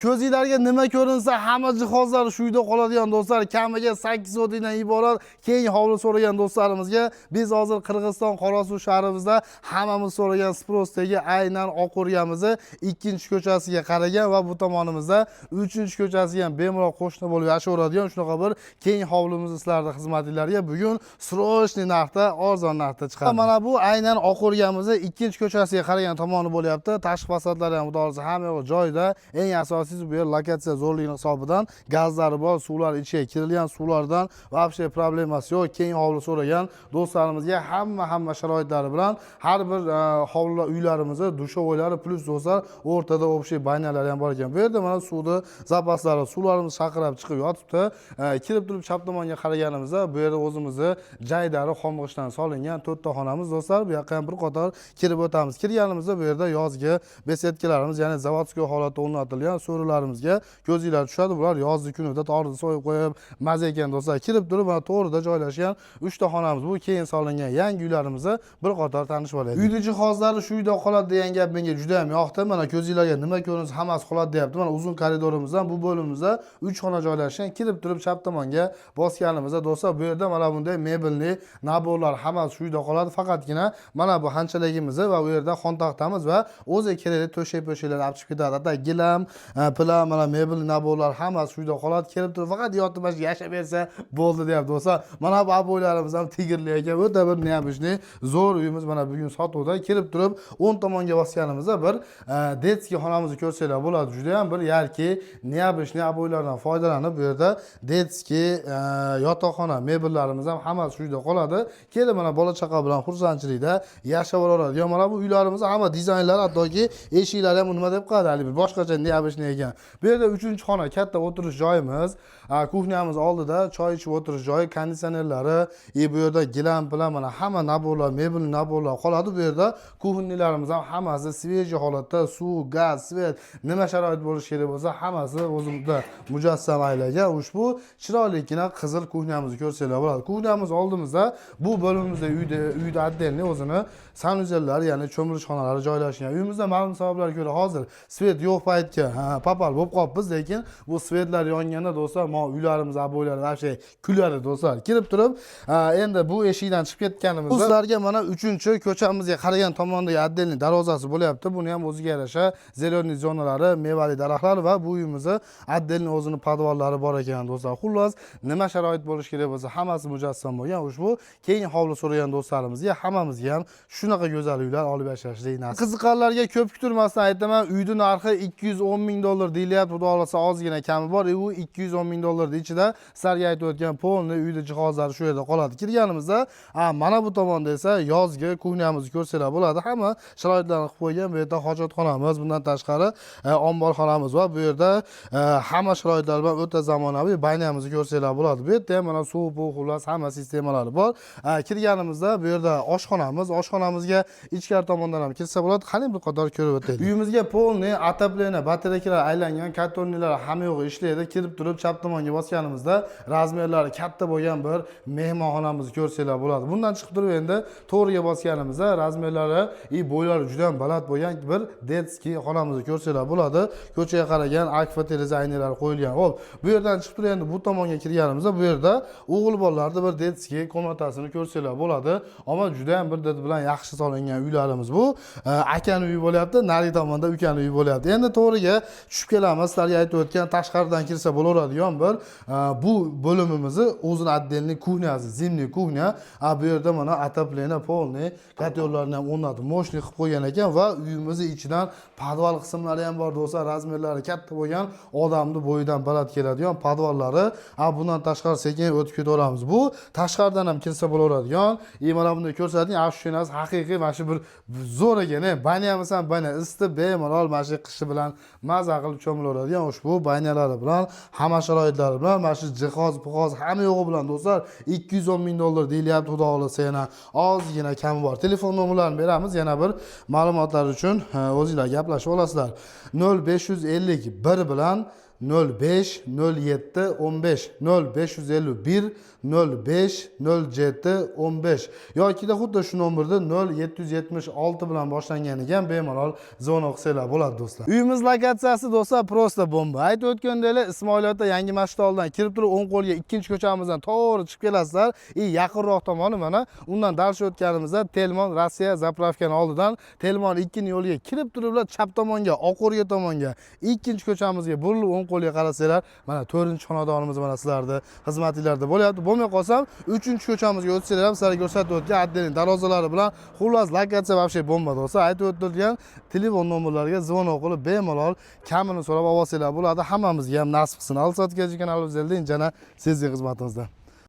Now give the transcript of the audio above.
Ko'zinglarga nima ko'rinsa, hamma jihozlar shu uyda qoladigan, do'stlar. Kamiga 8 sotikdan iborat keng hovli so'ragan do'stlarimizga biz hozir Qirg'iziston, Qorasuv shahrimizda hammamiz so'ragan спрос dagi aynan Oqo'rgamizni ikkinchi ko'chasiga qaragan va bu tomonimizda uchinchi ko'chasiga ham bemalol qo'shni bo'lib yashayveradigan shunaqa bir keng hovlimizni sizlarni xizmatinglarga bugun срочный narxda, arzon narxda chiqadi. Mana bu aynan Oqo'rgamizni ikkinchi ko'chasiga qaragan tomoni bo'lyapti. Tashqi fasadlari ham, xudo xohlasa, hamma yoq joyida. Eng asosiysi, bu yer lokatsiya zo'rligini hisobidan gazlari bor, suvlar ichiga kirilgan, suvlardan вообще problemasi yo'q. Keng hovli so'ragan do'stlarimizga hamma sharoitlari bilan har bir hovli uylarimizni душевой lari, плюс, do'stlar, o'rtada общий баня lari ham bor ekan. Bu yerda mana suvni zapaslari, suvlarimiz shaqirab chiqib yotibdi. Kirib turib chap tomonga qaraganimizda, bu yerda o'zimizni jaydari xom g'ishtdan solingan to'rtta xonamiz, do'stlar. Bu yoqqa ham bir qator kirib o'tamiz. Kirganimizda bu yerda yozgi беседка larimiz, ya'ni заводской holatda o'rnatilgan so'rilarimizga ko'zinglar tushadi. Bular yozgi kunida torni so'yib qo'yib, maza ekan, do'stlar. Kirib turib mana to'g'rida joylashgan uchta xonamiz. Bu keyin solingan yangi uylarimizni bir qator tanishib olaylik. Uyni jihozlari shu uyda qoladi degan gap menga juda ham yoqdi. Mana ko'zinglarga nima ko'rinsa, hammasi qoladi deyapti. Mana uzun koridorimizdan bu bo'limimizda uch xona joylashgan. Kirib turib chap tomonga bosganimizda, do'stlar, bu yerda mana bunday мебельный набор lar hammasi shu uyda qoladi. Faqatgina mana bu xanchaligimizni va u yerda xontaxtamiz va o'zi kerakli to'shak po'shaklar olib chiqib ketadi. Hatto gilam, pilam, mana mebel набор lar hammasi shu uyda qoladi. Kelib turib faqat yotib, mana shu yashab bersa bo'ldi deyapti, do'stlar. Mana bu обой larimiz ham тигр li ekan. O'ta bir необычный zo'r uyimiz mana bugun sotuvda. Kirib turib o'ng tomonga bosganimizda bir детский xonamizni ko'rsanglar bo'ladi. Juda ham bir яркий, необычный обой lardan foydalanib, bu yerda детский yotoqxona, mebellarimiz ham hammasi shu uyda qoladi. Kelib mana bola chaqa bilan xursandchilikda yashab olaveradigan mana bu uylarimiz hamma dizaynlari, hattoki eshiklari ham nima deb qo'yadi, haligi bir boshqacha, необычный ekan. Bu yerda uchinchi xona, katta o'tirish joyimiz, кухня miz oldida choy ichib o'tirish joyi, konditsionerlari и bu yerda gilam bilan mana hamma набор lar, mebel набор lar qoladi. Bu yerda кухня larimiz ham hammasi свежий holatda, suv, gaz, свет, nima sharoit bo'lishi kerak bo'lsa, hammasi o'zimizda mujassam aylagan. Ushbu chiroylikkina qizil кухня mizni ko'rsanglar bo'ladi. Кухня miz oldimizda bu bo'limimizda uyda отдельный o'zini санузел lari, ya'ni cho'milish xonalari joylashgan. Uyimizda ma'lum sabablarga ko'ra hozir свет yo'q paytga, ha, попал bo'lib qolibmiz, lekin bu свет lar yonganda, do'stlar, mana uylarimiz обой lari вообще kuladi, do'stlar. Kirib turib, ha, endi bu eshikdan chiqib ketganimizda sizlarga mana uchinchi ko'chamizga qaragan tomondagi отдельный darvozasi bo'lyapti. Buni ham o'ziga yarasha зеленый zonalari, mevali daraxtlar va bu uyimizni отдельный o'zini podvallari bor ekan, do'stlar. Xullas, nima sharoit bo'lishi kerak bo'lsa, hammasi mujassam bo'lgan ushbu keng hovli so'ragan do'stlarimizga, hammamizga ham shunaqa go'zal uylar olib yashashlik nasib. Qiziqqanlarga ko'p kutirmasdan aytaman, uyni narxi 210 ming dollar deyilyapti. Xudo xohlasa, ozgina kami bor. U 210 ming dollarni ichida sizlarga aytib o'tgan полный uyni jihozlari shu yerda qoladi. Kirganimizda, mana bu tomonda esa yozgi кухня mizni ko'rsanglar bo'ladi. Hamma sharoitlarni qilib qo'ygan. Bu yerda hojatxonamiz, bundan tashqari omborxonamiz va bu yerda hamma sharoitlar bilan o'ta zamonaviy баня mizni ko'rsanglar bo'ladi. Bu yerda ham mana suv, bu xullas, hamma sistemalari bor. Kirganimizda bu yerda oshxonamiz, oshxonamizga ichkari tomondan ham kirsa bo'ladi. Qani, bir qator ko'rib o'taylik. Uyimizga полный отопление, batareykalar aylangan, котельный lar hamma yo'g'i ishlaydi. Kirib turib chap tomonga bosganimizda размер lari katta bo'lgan bir mehmonxonamizni ko'rsanglar bo'ladi. Bundan chiqib turib endi to'g'riga bosganimizda размер lari и bo'ylari juda ham baland bo'lgan bir детский xonamizni ko'rsanglar bo'ladi. Ko'chaga qaragan akfa deraza aynalari qo'yilgan. Xo'p, bu yerdan chiqib turib endi bu tomonga kirganimizda bu yerda o'g'il bolalarni bir детский комната sini ko'rsanglar bo'ladi. Ammo juda ham bir did bilan yaxshi solingan uylarimiz bu. Akani uyi bo'lyapti, narigi tomonda ukani uyi bo'lyapti. Endi to'g'riga tushib kelamiz. Sizlarga aytib o'tgan tashqaridan kirsa bo'laveradigan bir bu bo'limimizni o'zini отдельный кухня si, зимний кухня. A bu yerda mana отопление полный, котёл larni ham o'rnatib, мощный qilib qo'ygan ekan va uyimizni ichidan podval qismlari ham bor, do'stlar. Размер lari katta bo'lgan, odamni bo'yidan baland keladigan podvallari. A bundan tashqari sekin o'tib ketaveramiz. Bu tashqaridan ham kirsa bo'laveradigan. И mana bunday ko'rsating, ощущение si haqiqiy mana shu bir zo'r ekan. Баня misan, баня isitib, bemalol mana shu qishi bilan maza qilib cho'milaveradigan ushbu баня lari bilan, hamma sharoitlari bilan, mana shu jihoz pihoz hamma yo'g'i bilan, do'stlar, 210 ming dollar deyilyapti. Xudo xohlasa, yana ozgina kami bor. Telefon nomerlarini beramiz, yana bir ma'lumotlar uchun o'zinglar gaplashib olasizlar. 0551 bilan 05 07 15, 0551 05 07 15 yokida xuddi shu nomerda 0776 bilan boshlangan ekan, bemalol звонок qilsanglar bo'ladi, do'stlar. Uyimiz lokatsiyasi, do'stlar, просто bomba. Aytib o'tgandek, Ismoilobodda yangi masjid oldidan kirib turib, o'ng qo'lga ikkinchi ko'chamizdan to'g'ri chiqib kelasizlar. И yaqinroq tomoni mana undan дальше o'tganimizda Telmon Rossiya заправка ni oldidan Telmon 2 yo'liga kirib turiblar, chap tomonga, Oqo'rga tomonga ikkinchi ko'chamizga burilib, o'ng qo'lga qarasanglar, mana to'rtinchi xonadonimiz mana sizlarni xizmatinglarda bo'lyapti. Bo'lmay qolsam, uchinchi ko'chamizga o'tsanglar ham sizlarga ko'rsatib o'tgan отдельный darvozalari bilan. Xullas, lokatsiya вообще bomba, do'stlar. Aytib o'tilgan telefon nomerlariga звонок qilib, bemalol kamini so'rab olsanglar bo'ladi. Hammamizga ham nasib qilsin. Olsotgachi kanalimizda jana sizni xizmatimizda.